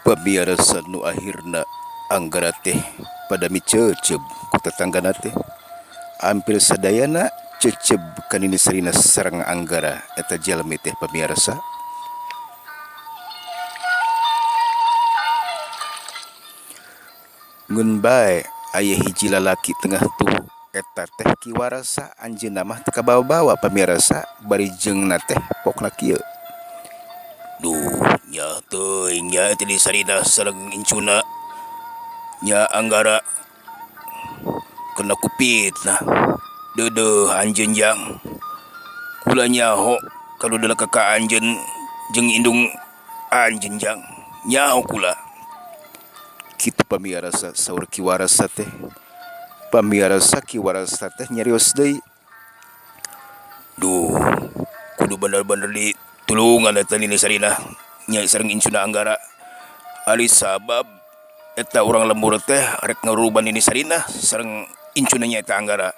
Pamiarsa nu akhirna Anggara teh pada miceceb ku tetanggana teh. Ampir sadayana ceceb ka Nini Sarinah sareng Anggara eta jalmi teh pamiarsa. Ngeun bae aya hiji lalaki tengah tuhu eta teh Ki Warasa anjeunna mah teu kabawa-bawa pamiarsa bari jeungna teh pokna kieu. Duh nya teuing nya eta Nini Sarinah sareng incuna nya Anggara kena ku fitnah deudeuh anjeun jang kula nyaho kalu ka anjeun jeung indung anjeun jang nyaho kula. Kitu pamiarsa saur Ki Warasa teh. Pamiarsa Ki Warasa teh nyarios deui. Duh kudu bener-bener ditulungan eta Nini Sarinah nya sareng incuna Anggara. Ari sabab eta urang lembur teh rek ngaruban Nini Sarinah sareng incuna nya eta Anggara.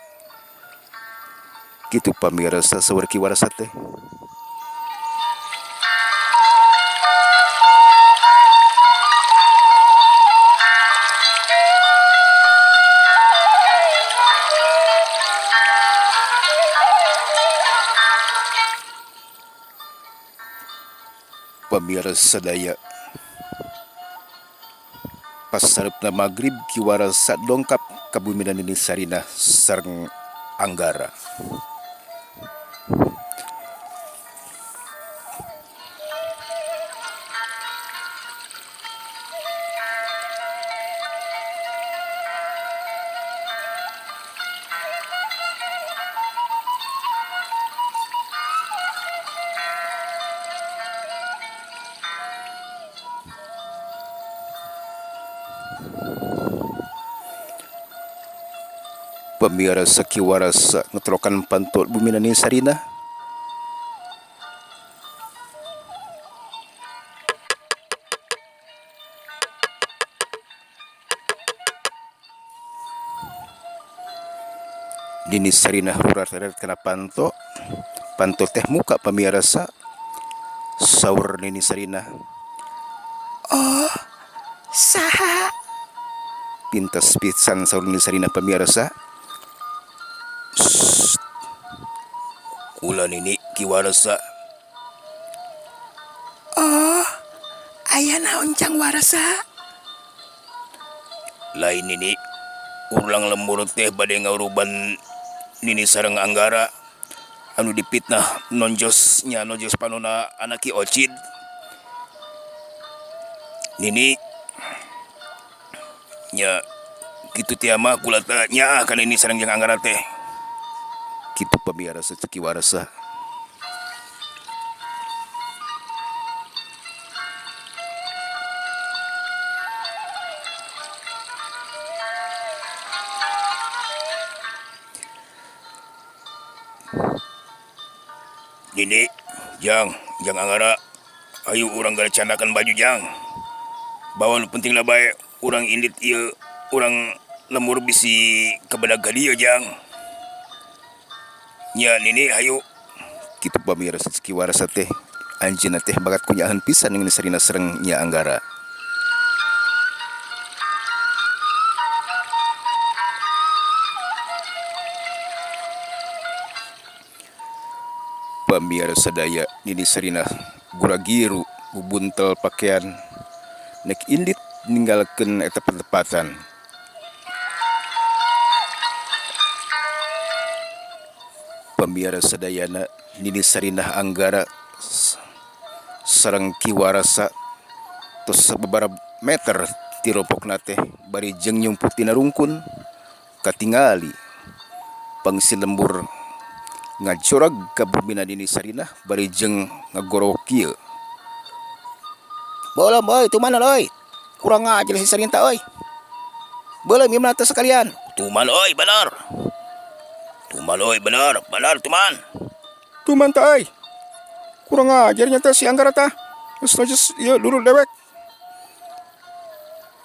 Kitu pamiarsa saur Ki Warasa teh. Pamiarsa sadaya pas sareupna magrib Ki Warasa dongkap ka bumina Nini Sarinah sareng Anggara. Pamiarsa Ki Warasa ngetrokan panto bumina Nini Sarinah. Nini Sarinah rurat-ret kana panto. Panto teh muka pamiarsa. Saur Nini Sarinah. Oh, saha? Pintas pisan saur Nini Sarinah pamiarsa. Kula Nini Ki Warasa. Oh, aya naon Jang Warasa? Lain Nini, urang lembur teh bade ngaruban Nini sareng Anggara anu dipitnah nonjos nya nonjos panona anak Ki Ocid. Nini nya kitu teh mah kula teh nya ka Nini sareng jeung Anggara teh. Kitu pamiarsa ceuk Ki Warasa. Nini, Jang, Jang Anggara, ayo urang gara candakan baju Jang. Bawa nu penting lah bae urang indit ieu urang lembur bisi kabedag ka dieu Jang. Nya Nini hayu. Kitu pamiarsa ceuk Ki Warasa teh. Anjeunna teh bakat kunyahan pisan Nini Sarinah sareng Nya Anggara. Pamiarsa sadaya Nini Sarinah guragiru bubuntel pakaian nek indit ninggalkeun eta patepatan. Pamiarsa sadayana Nini Sarinah Anggara sareng Ki Warasa tos sababaraha meter ti ropokna teh bari jeung nyumput dina rungkun katingali pangsi lembur ngajorag ka bumina Nini Sarinah bari jeung ngagorowok kieu. Beuleum euy tuman euy. Kurang ajar si Sarinah euy. Beuleum ieu mah teh sekalian. Tuman euy bener. Tuman euy bener, bener tuman. Tuman teh euy. Kurang ajarnya teh si Anggara tah. Geus najis ieu dulur dewek.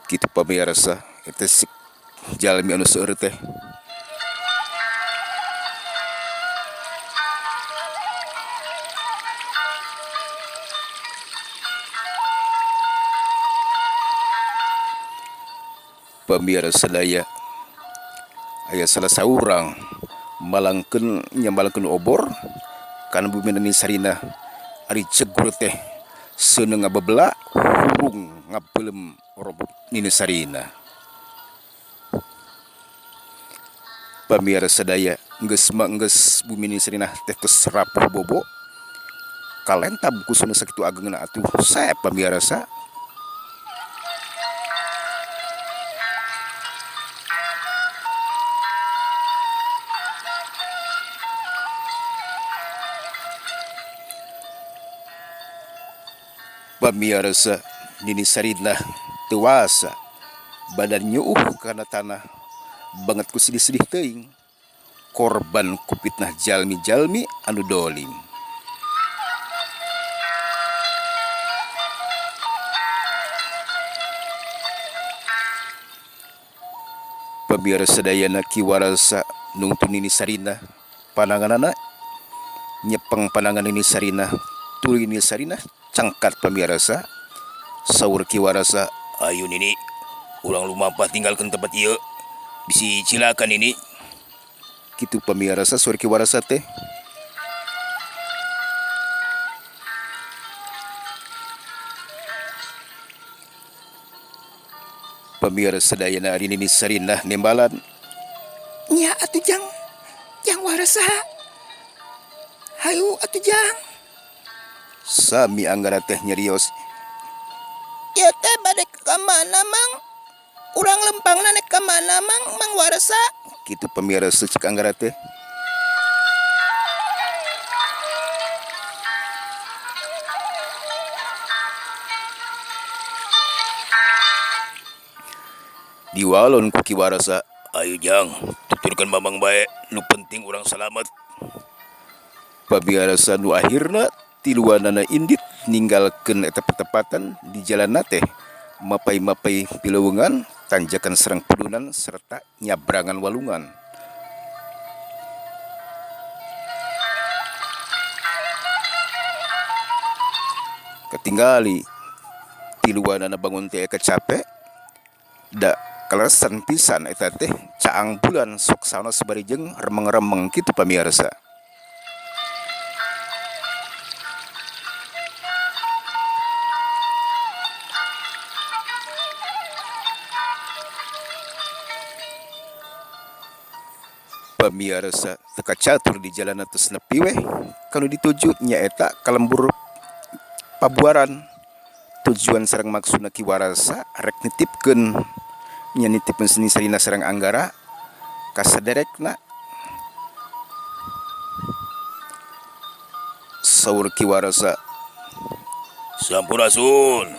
Kitu pamiarsa eta si jalmi anu seueur teh. Pamirsa sadaya, aya salah saurang malangkeun nya malangkeun obor kana bumi Nini Sarinah. Ari jegur teh seuneu ngabebela hurung ngabeuleum robok Nini Sarinah. Pamirsa sadaya, geus mah geus bumi Nini Sarinah teh tos rapuh bobo kalentab ku seuneu sakitu ageungna atuh saep pamirsa. Pamirsa, Nini Sarinah teu wasa badan nyuuh kana tanah banget ku sedih-sedih teuing korban ku fitnah jalmi-jalmi anu dolim. Pamirsa sadayana, Ki Warasa nungtun Nini Sarinah pananganana nyepeng panangan Nini Sarinah tuluy Nini Sarinah cangkat. Pamirsa, saur Ki Warasa, "Ayo Nini, urang lumampah tinggalkan tempat ieu, bisi cilaka Nini." Kitu pamirsa saur Ki Warasa teh. Pamirsa sadayana, ari Nini Sarinah nembalan. Nya atuh Jang, Jang Warasa. Hayu atuh Jang. Sami Anggara teh nyerios. Ieu teh bade ka mana, Mang? Urang lempangna nek ka mana, Mang? Mang Warasa? Kitu pamirsa cek Anggara teh. Diwalon ku Ki Warasa. "Ayo Jang, tuturkeun Mamang bae, nu penting urang salamet." Pamirsa, nu akhirna tiluanana indit ninggalkeun eta pertepatan. Di jalan teh mapay-mapay pileungan, tanjakan sareng pudunan serta nyabrangan walungan. Ketinggali tiluanana bangun teh capek da kaleresan pisan eta teh caang bulan sok sanos bari jeung remeng-remeng kitu pamirsa. Pamirsa, teu kacatur di jalan tos nepi weh kalau dituju nyaeta ka lembur Pabuaran. Tujuan sareng maksudna Ki Warasa rek nitipkeun nya nitipkeun Nini Sarinah sareng Anggara ka saderekna. Saur Ki Warasa, "Sampurasun.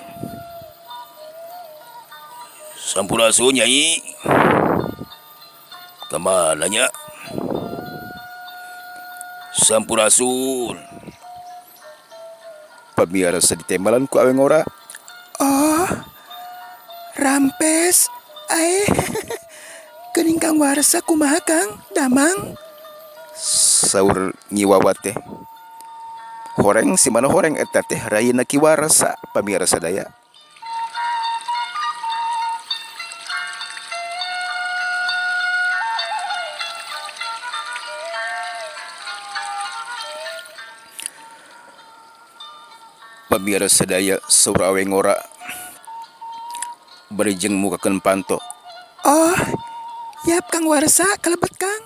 Sampurasun, Nyai. Kamana nya? Sampurasun." Pamirsa, ditembalan ku awe ngora. Oh, rampes. Ae. Geuning Kang Warsa, kumaha Kang? Damang? Saur Nyi Wawa teh. Horeng si mana horeng eta teh rayina Ki Warasa pamirsa sadaya. Pamirsa sadaya, saur awe ngora bari jeung mukakeun panto. Oh, yap Kang Warsa, kalebet Kang.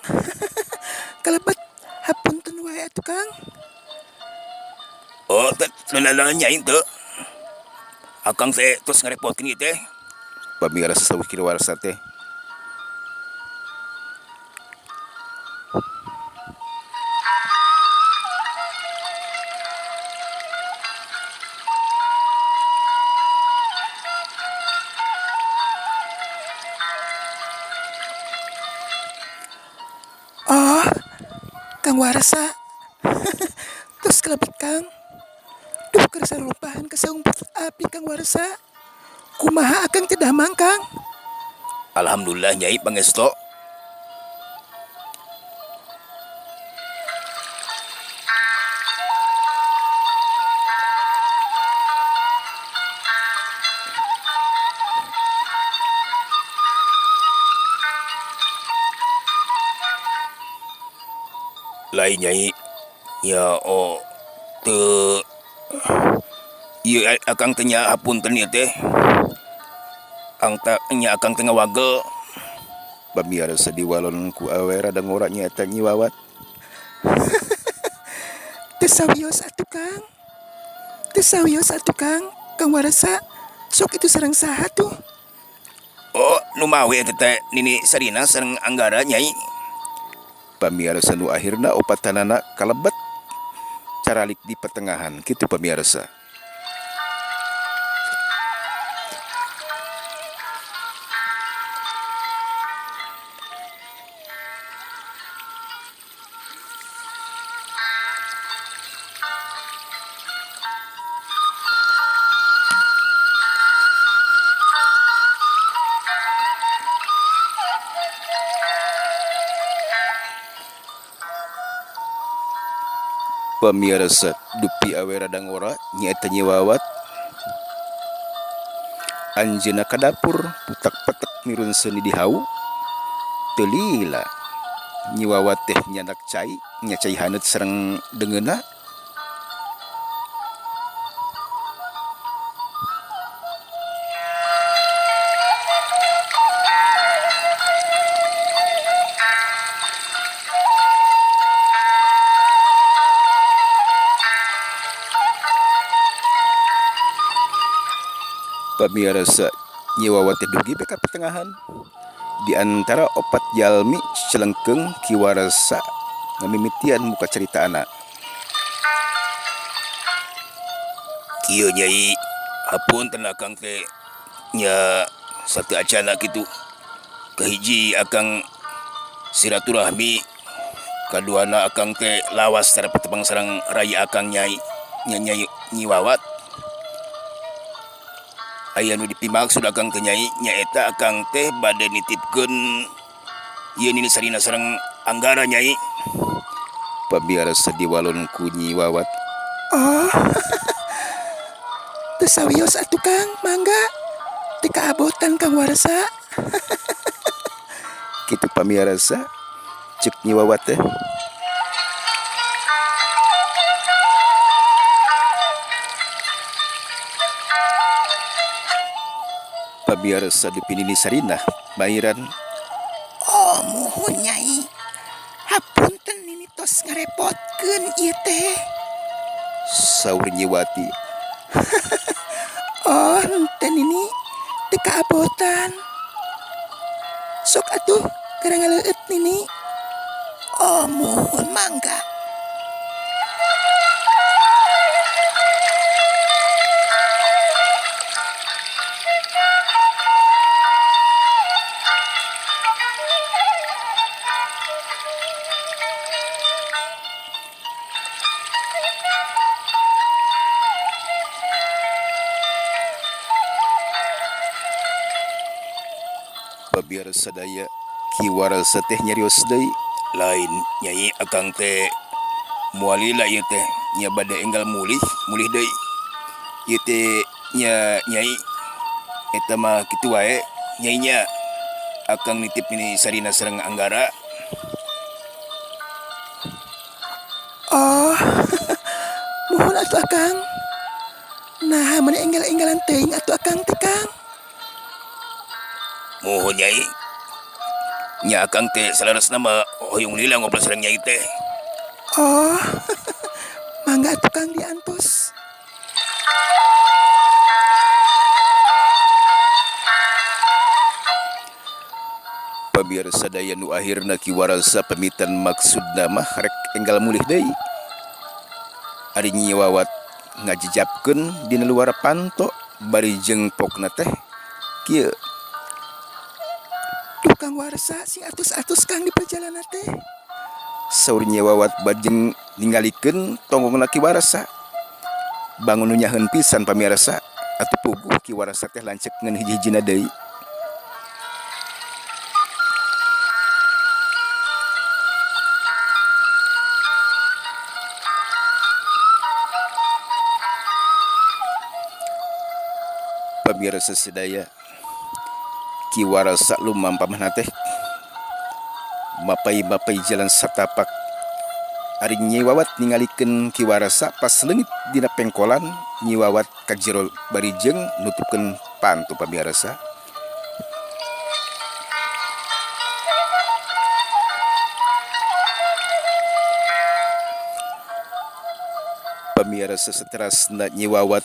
Kalebet, hapunten wae atuh Kang. Oh, teu nanaon Nyai teu. Akang teh tos ngarepotkeun ieu teh. Pamirsa, saur Ki Warsa teh. Oh, Kang Warsa. Tos kalebet Kang. Duh, keur sarupahan kasaumput api Kang Warsa. Kumaha akang teh damang Kang? Alhamdulillah Nyai, pangestu. Lain Nyai nya oh teu ieu akang teh nya hapunten ieu teh angta nya akang teh ngawagel. Pamiarsa diwalon ku awe rada ngora nyaeta Nyi Wawat. Teu sawios atuh Kang. Teu sawios atuh Kang, Kang Warsa sok itu sareng saha tuh? Oh nu mawe eta teh Nini Sarina sareng Anggara Nyai. Pamiarsa nu akhirna opatanana kalebet caralik di pertengahan kitu pamiarsa. Pamiarsa dupi awe rada ngora nyaeta Nyi Wawat anjeunna ka dapur putak petek mirun seuni di hawu teu lila Nyi Wawat teh nyandak cai nya cai haneut sareng deungeunna. Pamiarsa Nyi Wawat teh dugi ka pertengahan di antara opat jalmi celengkeung Ki Warsa ngamimitian muka caritaana. Kieu Nyai hapunten akang teh nya sateu acana kitu kahiji akang silaturahmi kaduana akang teh lawas tara patepang sareng rai akang Nyai nya Nyai Nyi Wawat. Aya nu dipimaksud akang teh Nyai nyaeta akang teh bade nitipkeun ieu Nini Sarina sareng Anggara Nyai. Pamiarsa diwalon ku Nyi Wawat. Oh. Teu sawios atuh Kang, mangga. Teu kaabotan Kang Warsa. Kitu pamiarsa ceuk Nyi Wawat teh. Pamiarsa dupi Nini Sarinah mairan. Oh muhun Nyai, hapunten nini tos ngarepotkeun ieu teh. Saur Nyi Wati. Oh henteu nini, teu kaabotan. Sok atuh gara ngaleueut nini. Oh muhun mangga. Pamiarsa sadaya Ki Warsa teh nyarios deui. Lain Nyai akang teh moal lila ieu teh nya bade enggal mulih mulih deui ieu teh nya Nyai eta mah kitu wae Nyai nya akang nitip Nini Sarina sareng Anggara. Oh muhun atuh akang. Naha meuni enggal-enggalan teuing atuh akang teh Kang. Muhun Nyai nya akang teh saleresna mah hoyong lila ngobrol sareng Nyai teh. Oh mangga atuh Kang diantos. Pamiarsa sadaya nu akhirna Ki Warsa pamitan maksudna mah rek enggal mulih deui. Ari Nyi Wawat ngajejapkeun dina luar panto bari jeung pokna teh kieu. Duh Kang Warsa sing atus-atus Kang di perjalanan teh. Saur Nyi Wawat bajeng ningalikeun tonggongna Ki Warsa. Bangun nu nyaheun pisan pamirsa atuh puguh Ki Warsa teh lanceuk ngeun hiji-hijina deui. Pamirsa sadaya Ki Warsa lumampah teh mapay-mapay jalan satapak Ari Nyi Wawat ningalikeun Ki Warasa pas leungit dina pengkolan Nyi Wawat ka jero bari jeung nutupkeun pantu pamirsa. Pamirsa saterasna Nyi Wawat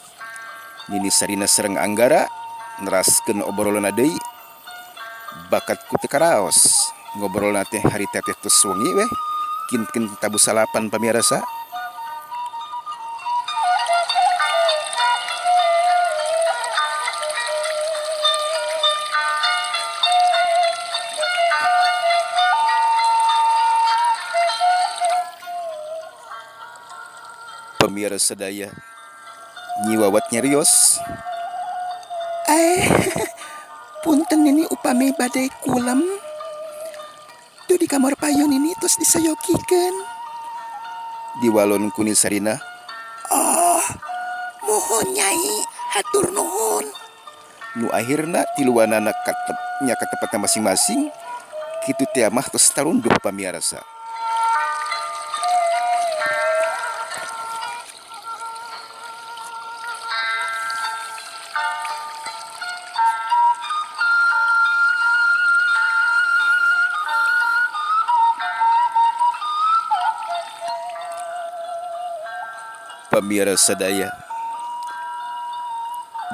Nini Sarinah sareng Anggara neraskeun obrolanna deui bakat ku teu karaos ngobrolna teh harita teh tos wengi weh kinten tabuh salapan pamirsa. Pamirsa sadaya Nyi Wawat nyarios. Eh, punten nini upami bade kulem. Duh di kamar payun nini tos disayogikeun. Diwalon ku Nini Sarinah. Oh, muhun Nyai, hatur nuhun. Nu akhirna tiluanana katep nya ka tempatna masing-masing kitu teh mah tos tarunduh pamirsa. Pamirsa sadaya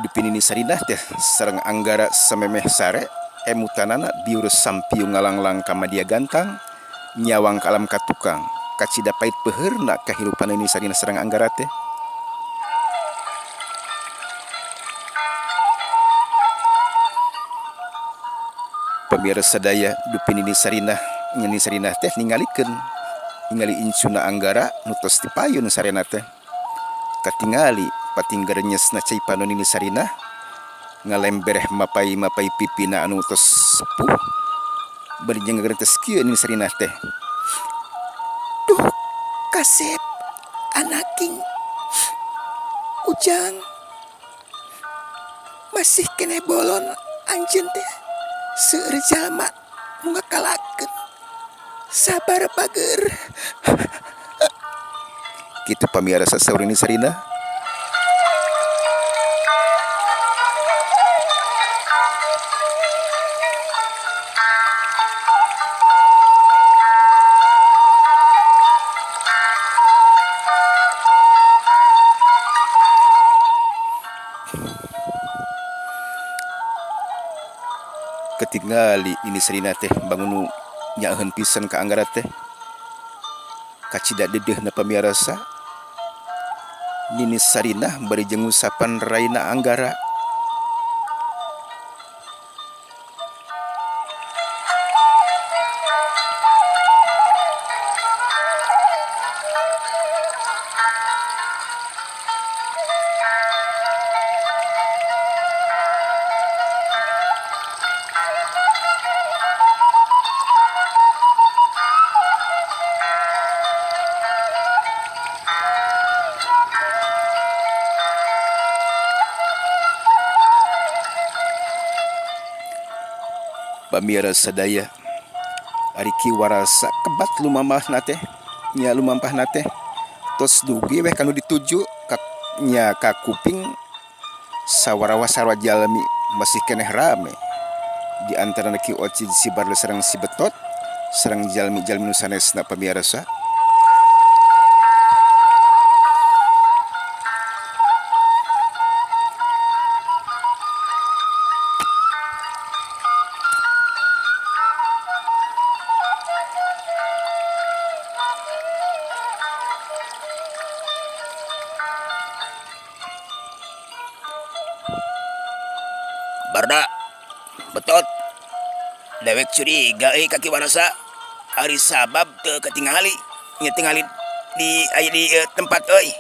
dupi Nini Sarinah teh sareng Anggara samemeh sare emutanana biur sampiung ngalanglang ka madia gantang nyawang ka alam katukang kacida pait peuheurna kahirupan Nini Sarinah sareng Anggara teh. Pamirsa sadaya dupi Nini Sarinah Nini Sarinah teh ningalikeun ningali incuna Anggara nu tos dipayun sarena teh katingali patinggarenyesna cai panon Nini Sarinah ngalembereh mapai-mapai pipina anu tos sepuh bari jeung ngagerentes kieu Nini Sarinah teh. Duh, kasep anaking Ujang masih keneh bolon anjeun teh seueur jalma nu ngakalakeun. Sabar bager. Kitu pamirsa saur Nini Sarinah. Ketingali Nini Sarinah teh bangun nu nyaaheun pisan ka Anggara teh kacida dedeuhna pamirsa Nini Sarinah bari jeung ngusapan raina Anggara. Pamirsa sadaya ari Ki Warasa kebat lumampahna teh nya lumampahna teh tos dugi weh kanu dituju ka nya ka kuping sawarawa sarwa jalmi masih keneh rame di antara Ki Ocid si Barle sareng si Betot sareng jalmi-jalmi nu sanesna pamirsa. Barda, Betot, dewek curiga euy ka Ki Warasa. Ari sabab teu katingali, nya tingali di aya di tempat euy.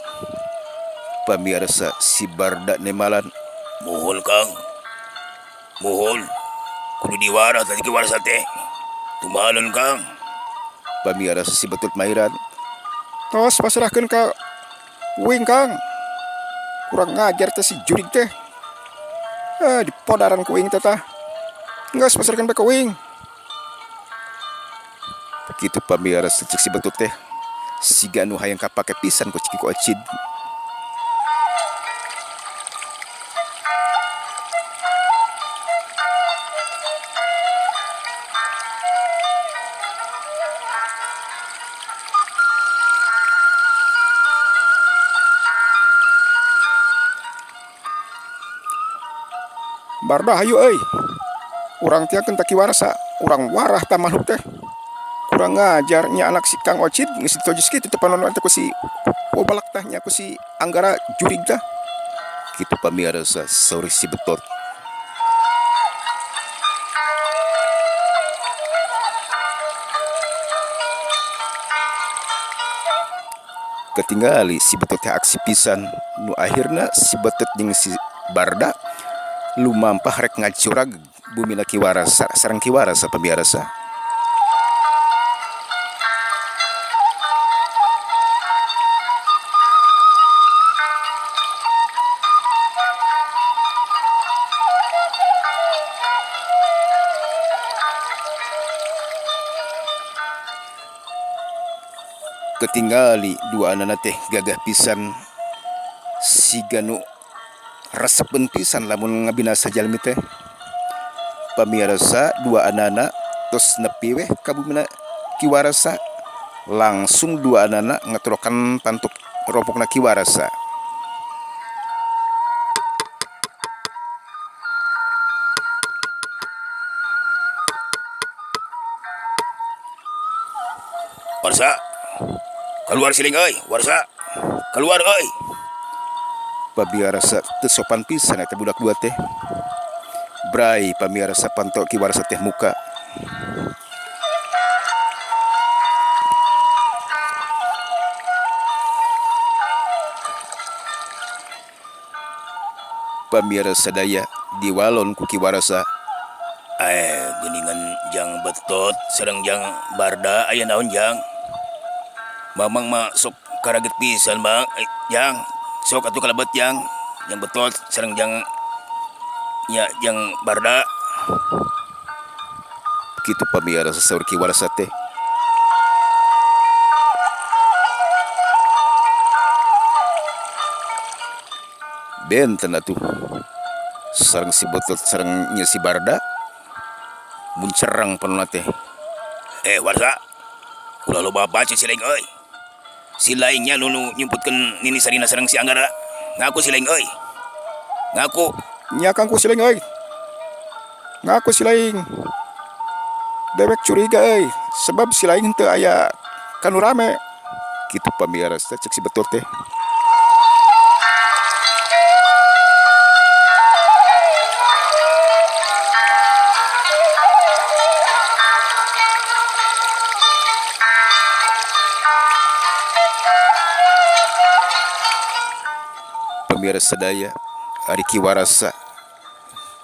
Pamirsa si Barda nemalan. Muhun Kang. Muhun. Kudu diwaras tadi Ki Warasa teh. Tumalan Kang. Pamirsa si Betot mairan. Tos pasrahkeun ka uing Kang. Kurang ngajar teh si jurig teh. Dipodaran ku uing teh tah. Geus pasrahkeun bae ka uing. Kitu pamirsa cek si Betot teh. Siga nu hayang kapake pisan ku Ki Ocid. Barda hayu euy. Urang tiangkeun ka Ki Warsa, urang warah tah makhluk teh. Kurang ngajar nya anak si Kang Ocid geus ditojos kitu teh panonoan teh ku si Bobalak tah nya ku si Anggara jurig tah. Kitu pamirsa saur si Betot. Katingali si Betot teh aksi pisan nu akhirna si Betot jeung si Barda lumampah rek ngacurag bumina Ki Warasa sareng Ki Warasa pamirsa. Ketingali dua anana teh gagah pisan siga nu resepeun pisan lamun ngabinasa jalmi teh. Pamirsa dua anana tos nepi weh ka bumina Ki Warasa langsung dua anana ngetrokan pantuk ropokna Ki Warasa. Warsa, keluar siling euy, Warsa. Keluar euy. Pamirsa teu sopan pisan eta budak dua teh. Bray pamirsa panto Ki Warsa teh muka. Pamirsa sadaya diwalon ku Ki Warsa. Geuningan Jang Betot sareng Jang Barda aya naon Jang? Mamang mah sok karaget pisan Bang. Jang, sok atuh kalebet Jang. Jang Betot sareng Jang nya Jang Barda. Kitu pamirsa saur Ki Warsa teh. Benten atuh sareng si Betot sareng nya si Barda muncerang panonna teh. Warsa, ulah loba baca si laing euy. Si laingnya nu nyumputkeun Nini Sarina sareng si Anggara. Ngaku si laing euy. Ngaku. Nya Kang ku si laing euy. Ngaku si laing. Dewek curiga euy, sebab si laing teu aya kanu rame. Kitu pamirsa cek si Betot teh. Pamirsa sadaya ari Ki Warasa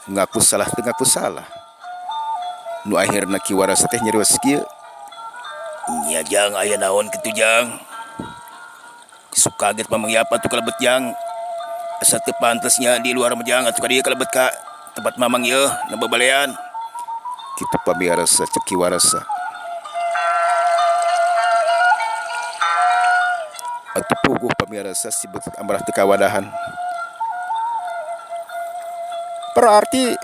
ngaku salah teu ngaku salah. Nu akhirna Ki Warasa teh nyarios kieu. Nya Jang aya naon kitu Jang? Sok kaget mamang yapa atuh kalebet Jang. Asa teu pantes nya di luar mah Jang atuh ka dieu kalebet ka tempat mamang ieu na babalean. Kitu pamirsa cek Ki Warasa. Atuh puguh pamirsa si Betot amarah teu kawadahan. Berarti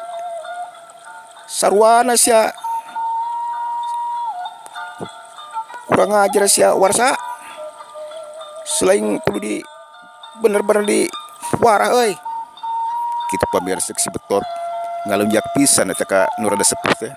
sarwana sia kurang ajar sia Warsa. Selain kudu di bener-bener di warah euy. Kitu pamirsa si Betot ngalunjak pisan eta ka nu rada sepuh teh.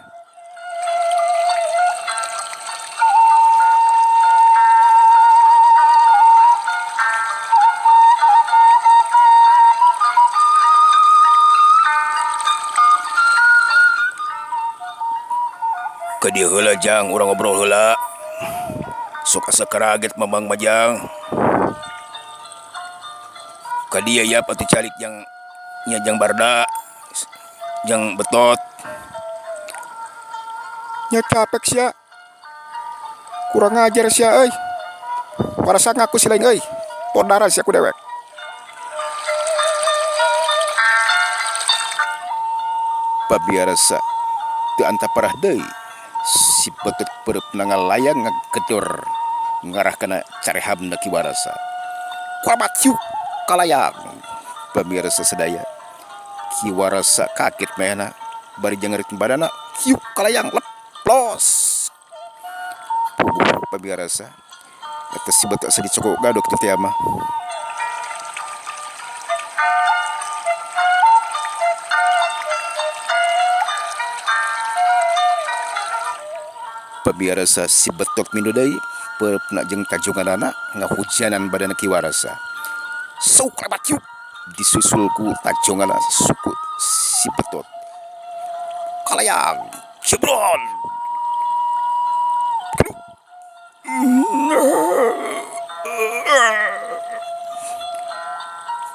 Ka dieu heula Jang, urang ngobrol heula. Sok asa karaget mamang mah Jang. Ka dieu yap atuh calik Jang nya Jang Barda, Jang Betot. Nya capek sia. Kurang ajar sia euy. Warasa ngaku si laing euy. Podara sia ku dewek. Pamirsa teu antaparah deui si Betot peureupna ngalayang ngagedor Ngarah kana carehamna Ki Warasa. Kurabat hiuk kalayang pamirsa sadaya. Ki Warasa kaget mayana bari jangarit badana hiuk kalayang leplos. Puguh pamirsa eta si beto asa dicoko gadok kitu teh mah. Pamirsa si betot mindo deui pereupna jeung tajunganana ngahujanan badana Ki Warasa. Sauk lebat hiuk disusul ku tajunganna suku si betot. Kalayang jebron.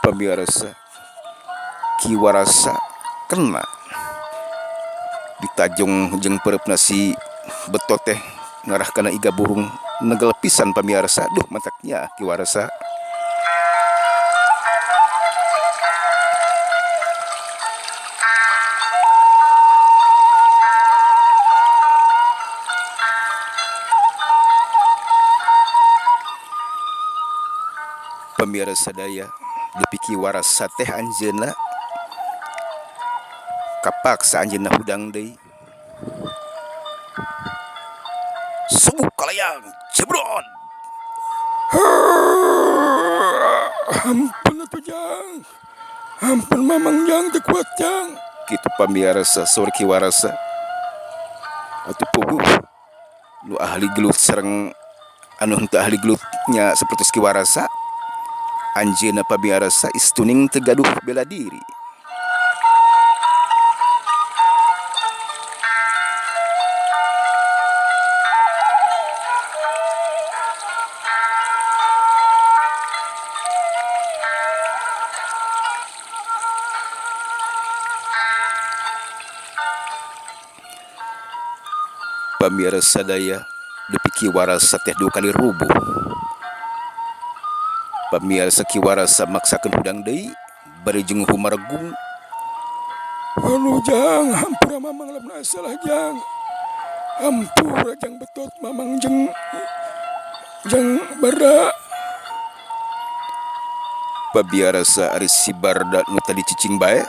Pamirsa Ki Warasa kena ditajong jeung pereupna si betot teh ngarah kana iga burung negel pisan pamirsa. Duh mataknya Ki Warasa. Pamirsa sadaya dupi Ki Warasa teh anjeunna kapaksa anjeunna hudang deui. Subuk kalayang jebron. Ampun atuh Jang. Ampun Mamang Jang teu kuat Jang. Kitu pamirsa saur Ki Warasa. Atuh puguh nu ahli gelut sareng anu henteu ahli gelutnya sapertos Ki Warasa. Anjeunna pamirsa istuning teu gaduh bela diri. Pamirsa sadaya dupi Ki Warasa teh dua kali rubuh. Pamirsa Ki Warasa maksakeun hudang deui bari jeung humargung. Anu Jang, hampura Mamang lamun aya salah Jang. Hampura Jang betot Mamang jeung jeung Barda. Pamirsa ari si Barda nu tadi cicing bae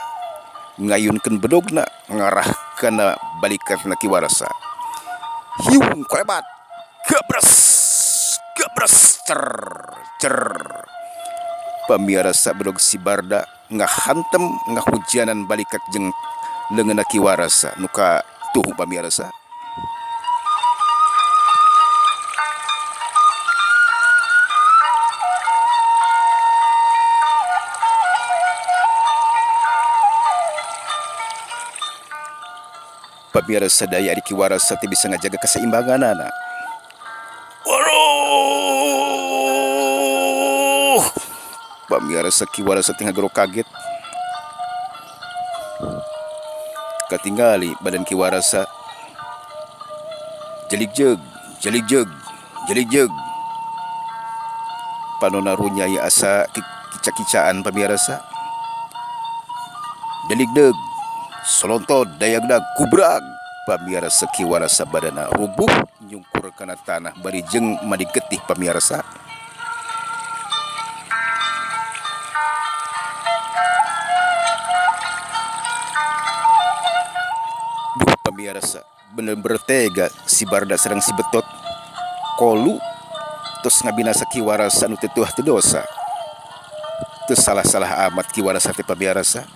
ngayunkeun bedogna ngarah kana balikatna Ki Warasa. Hiung kolebat gabres gabres cer cer. Pamirsa bedog si Barda ngahantem ngahujanan balikat jeung leungeunna Ki Warasa nu katuhu pamirsa. Pamirsa sadaya ari Ki Warasa teh bisa ngajaga keseimbanganana. Waduh! Pamirsa Ki Warasa teh ngagero kaget. Katingali badan Ki Warasa jeligjeg, jeligjeg, jeligjeg. Panona runyai asa kica-kicaan pamirsa. Deligdeg, solontod dayagdag kubrag. Pamirsa Ki Warasa badana rubuh nyungkur kana tanah bari jeung madi getih pamirsa. Duh pamirsa, bener-bener tega si Barda sareng si Betot. Kolu tos ngabinasa Ki Warasa nu teu tuah teu dosa. Teu salah-salah amat Ki Warasa teh pamirsa.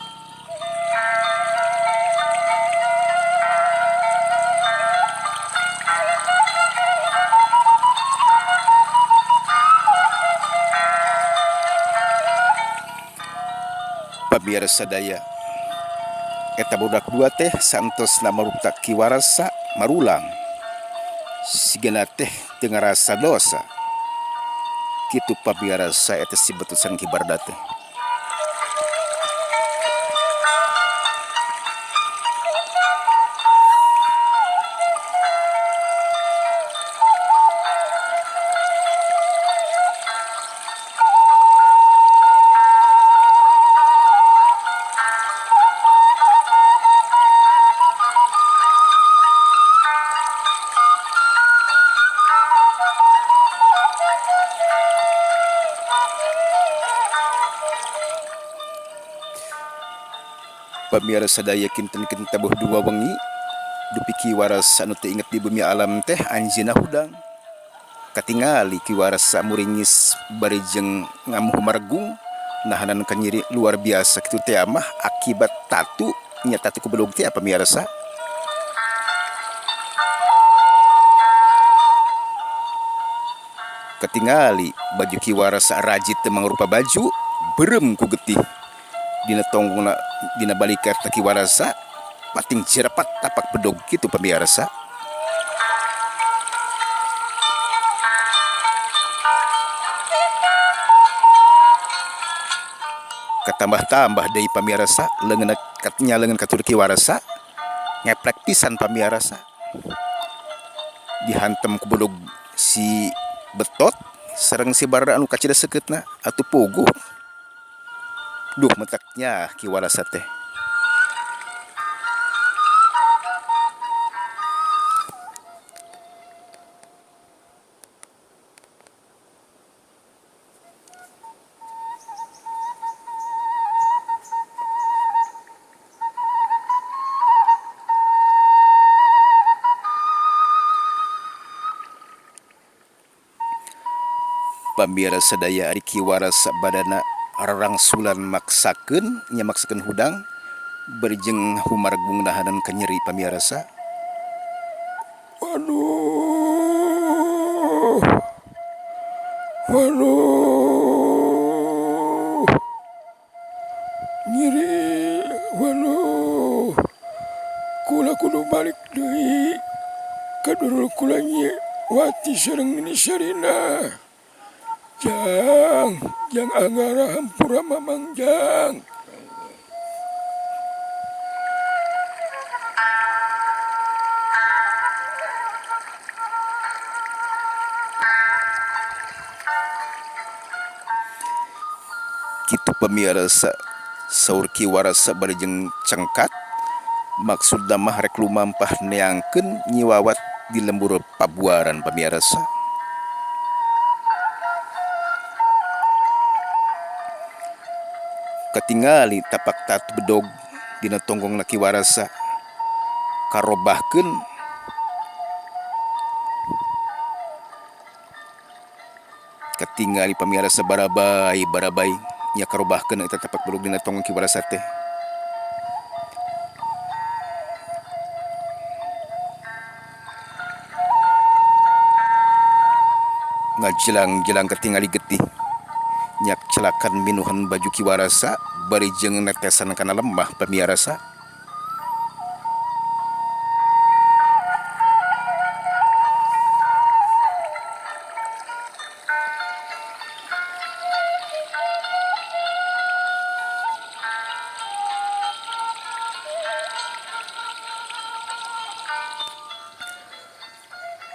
Pamirsa sadaya eta budak dua teh santosna marupta Ki Warasa marulang. Sigana teh teu ngarasa dosa. Kitu pamirsa eta si Betot sareng Ki Barda teh. Pamirsa sadaya, kinten-kinten tabuh dua wengi dupi Ki Warasa nu teu inget di bumi alam teh anjeunna hudang. Katingali Ki Warasa muringis bari jeung ngamuh maregung nahanan kanyeri luar biasa kitu teh mah akibat tatu nya tatu ku bedog teh, pamirsa. Katingali baju Ki Warasa rajit teu mangrupa baju, beureum ku getih dina tonggongna, dina balikat Ki Warasa pating cirepat tapak bedog kitu, pamirsa. Katambah-tambah deui, pamirsa, leungeun katnya leungeun katur Ki Warasa ngeplek pisan, pamirsa, dihantem ku bedog si Betot sareng si Barda anu kacida sekeutna. Atuh puguh, duh, mataknya Ki Warasa teh. Pamirsa sadaya, ari Ki Warasa badana rarangsulan maksakeun nya maksakeun hudang bari jeung humargung nahanan kanyeri, pamirsa. Waduh. Waduh. Nyeri, waduh. Kula kudu balik deui ka dulur kula Nyi Wati sareng Nini Sarina. Jang, jang Anggara, hampura Mamang, Jang. Kitu, pamirsa, saur Ki Warasa bari jeung cengkat. Maksudna mah rek lumampah neangkeun Nyi Wawat di lembur pabuaran, pamirsa. Katingali tapak tatu bedog dina tonggong Ki Warasa karobahkeun. Katingali, pamirsa, barabai barabai nya karobahkeun eta tapak bedog dina tonggong Ki Warasa teh. Ngajelang-jelang katingali getih nyak celakan minuhan baju Ki Warasa bari jeung netesan kana lemah, pamirsa.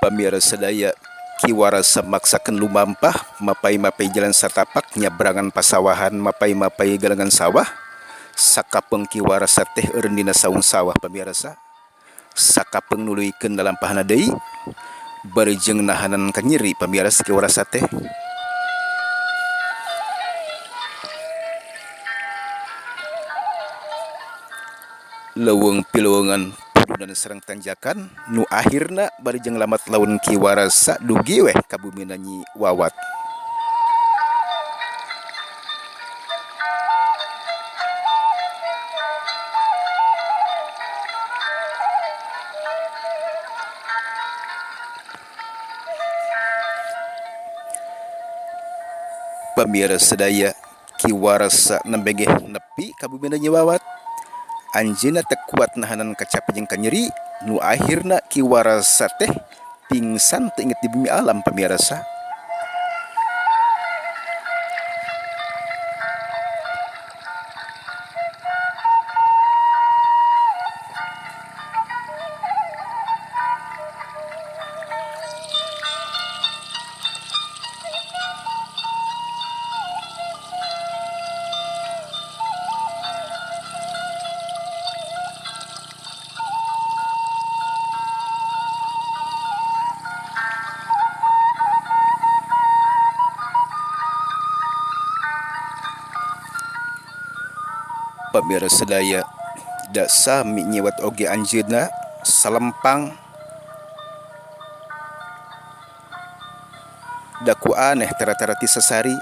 Pamirsa sadaya, Ki Warasa maksakeun lumampah mapay-mapay jalan satapak nyabrangan pasawahan, mapay-mapay galengan sawah. Sakapeung Ki Warasa teh eureun dina saung sawah, pamirsa. Sakapeung nuluykeun lalampahna deui bari jeung nahanan kanyeri, pamirsa, Ki Warasa teh. Leuweung pileuweungan, pudunan sareng tanjakan, nu akhirna bari jeung lamat laun Ki Warasa dugi weh ka bumina Nyi Wawat. Pamirsa sadaya, Ki Warasa nembe ge nepi ka bumina Nyi Wawat. Anjeunna teu kuat nahanan kacape jeung kanyeri, nu akhirna Ki Warasa teh pingsan teu inget di bumi alam, pamirsa. Pamirsa sadaya, Kacida sami nyewat oge anjeunna salempang da ku aneh tara-tara ti sasari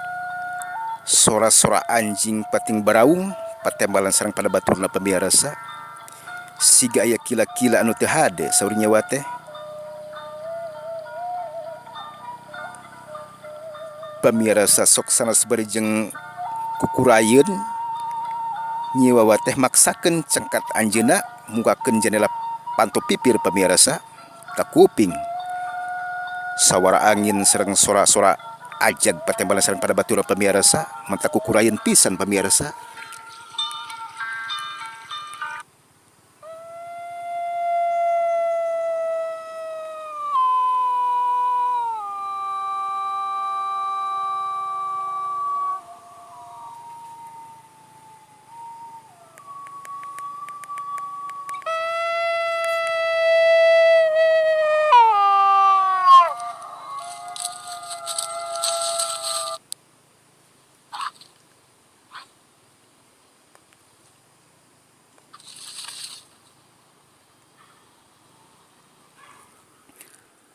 sora-sora anjing pating baraung patembalan sareng pada baturna pamirsa siga aya kila-kila anu teu hade saur nyewa teh. Pamirsa sok sanes bari jeung kukurayeun nyiwawa teh maksakeun cengkat anjeunna mukakeun jendela panto pipir pamirsa ka kuping sawara angin sareng sora-sora ajag patembalan sareng pada baturna pamirsa matak kukurayeun pisan pamirsa.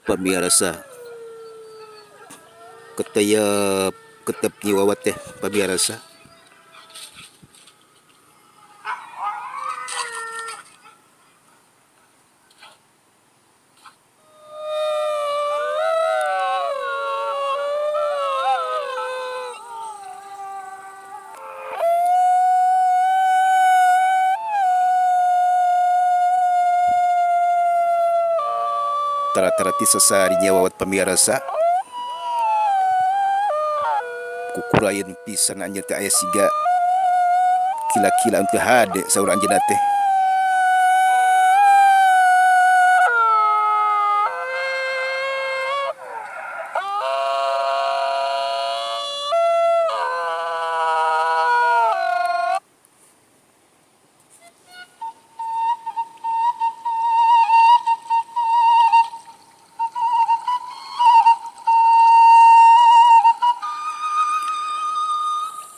Pamirsa keteyep ketep nyiwawat teh pamirsa. Tara-tara ti sasari nyawawat pamirsa kukurayeun pisan anjeun teh aya siga kila-kila anu teu hade saur anjeunna teh.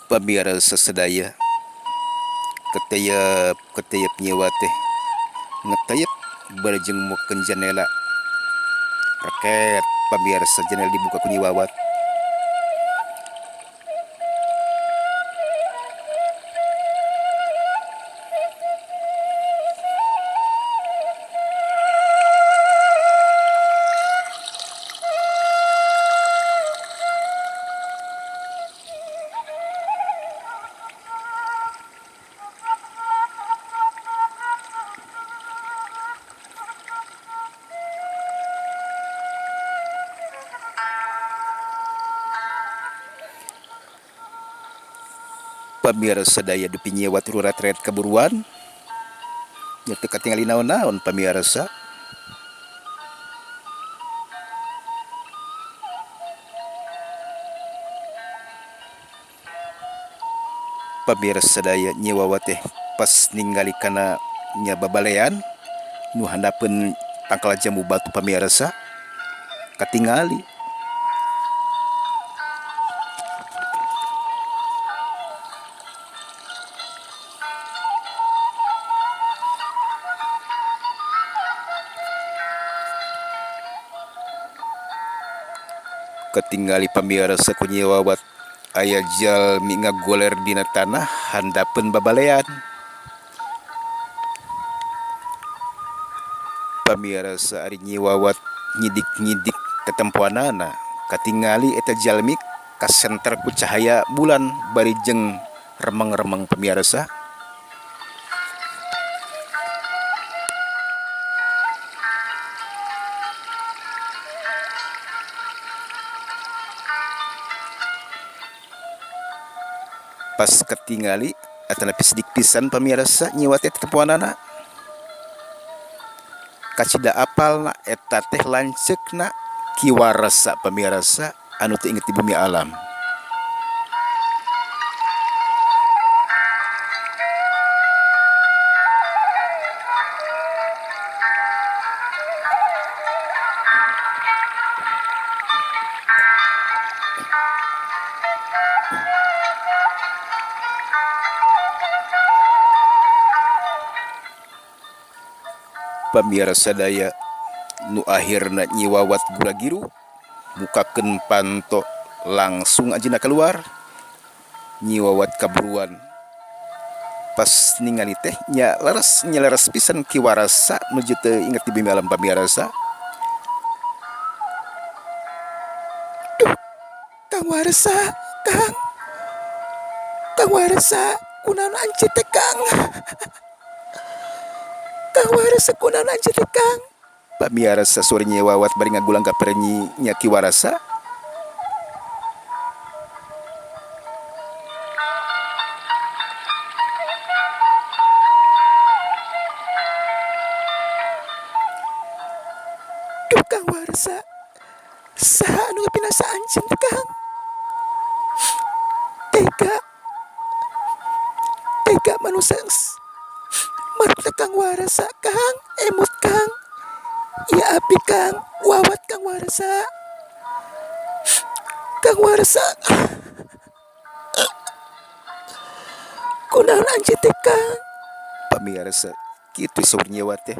Pamirsa sadaya keteyep keteyep nyewa teh ngeteyep bari jeung mukeun jendela reket pamirsa jendela dibuka ku nyiwawat. Pamirsa sadaya dupi nyewat rurat-ret kaburuan nya teu katingali naon-naon pamirsa. Pamirsa sadaya nyewawa teh pas ningali kana nya babalean nu handapeun tangkal jambu batu pamirsa katingali. Ketinggali pamirsa ku nyewawat aya jalmi ngagoler dina tanah handapeun babalean. Pamirsa ari nyewawat nyidik-nyidik tetempoanana katingali eta jalmi kasenter ku cahaya bulan bari jeung remeng-remeng pamirsa. Pas ketingali atanapi sedik pisan pamirsa nyiwat teh tetempoanana kacida apalna eta teh lanceukna Ki Warsa pamirsa anu teu inget di bumi alam. Pamiarsa sadaya, nu akhirna Nyi Wawat gura-giru mukakeun panto, langsung anjeunna keluar. Nyi Wawat kaburuan pas ningali teh nya leres, nya leres pisan Ki Warasa nuju teu inget di bumi alam, pamirsa. Duh, Kang Warsa, Kang. Kang Warsa, kunaon anjeun teh, Kang? Kang Warsa, kunaon anjeun teh, Kang? Pamirsa, saur Nyi Wawat bari ngagulang ka perenyi nya Ki Warasa. Duh, Kang Warsa. Saha anu ngapinasa anjeun teh, Kang? Tega. Tega manusia maruk Kang Warsa, Kang. Emut, Kang. Ya api, Kang. Wawat, Kang Warsa. Kang Warsa. Kunaon anjeun teh, Kang? Pamirsa, kitu saur Nyi Wawat teh.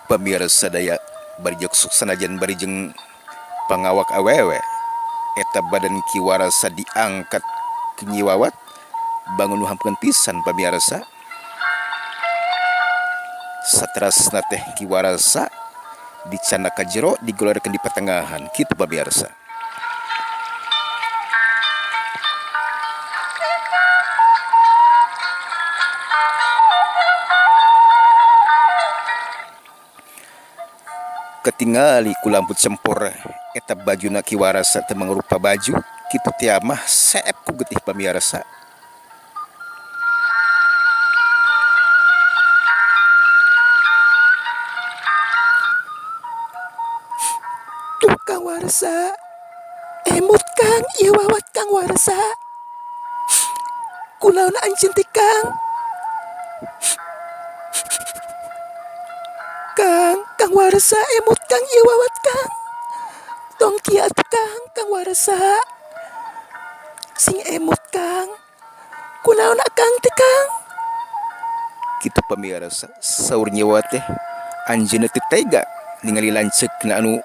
Pamirsa sadaya, bari jeung sanajan bari jeung pangawak awewe, eta badan Ki Warasa diangkat ku Nyi Wawat, bangun nuhamkeun pisan, pamirsa. Saterasna teh Ki Warasa dicandak ka jero, digolerkeun di pertengahan kitu, pamirsa. Ketingali ku lampu cempor eta bajuna Ki Warasa teu mangrupa baju kitu teh mah seep ku getih, pamirsa. Duh, Kang Warsa. Emut, Kang, ieu Wawat, Kang Warsa. Kunaon anjeun teh, Kang? Kang, Kang Warsa, emut, Kang, ieu Wawat, Kang. Tong kieu atuh, Kang, Kang Warsa. Sing emut, Kang. Kunaon Akang teh, Kang? Kitu, pamirsa, saur Nyi Wawat teh anjeunna teu tega ningali lanceukna anu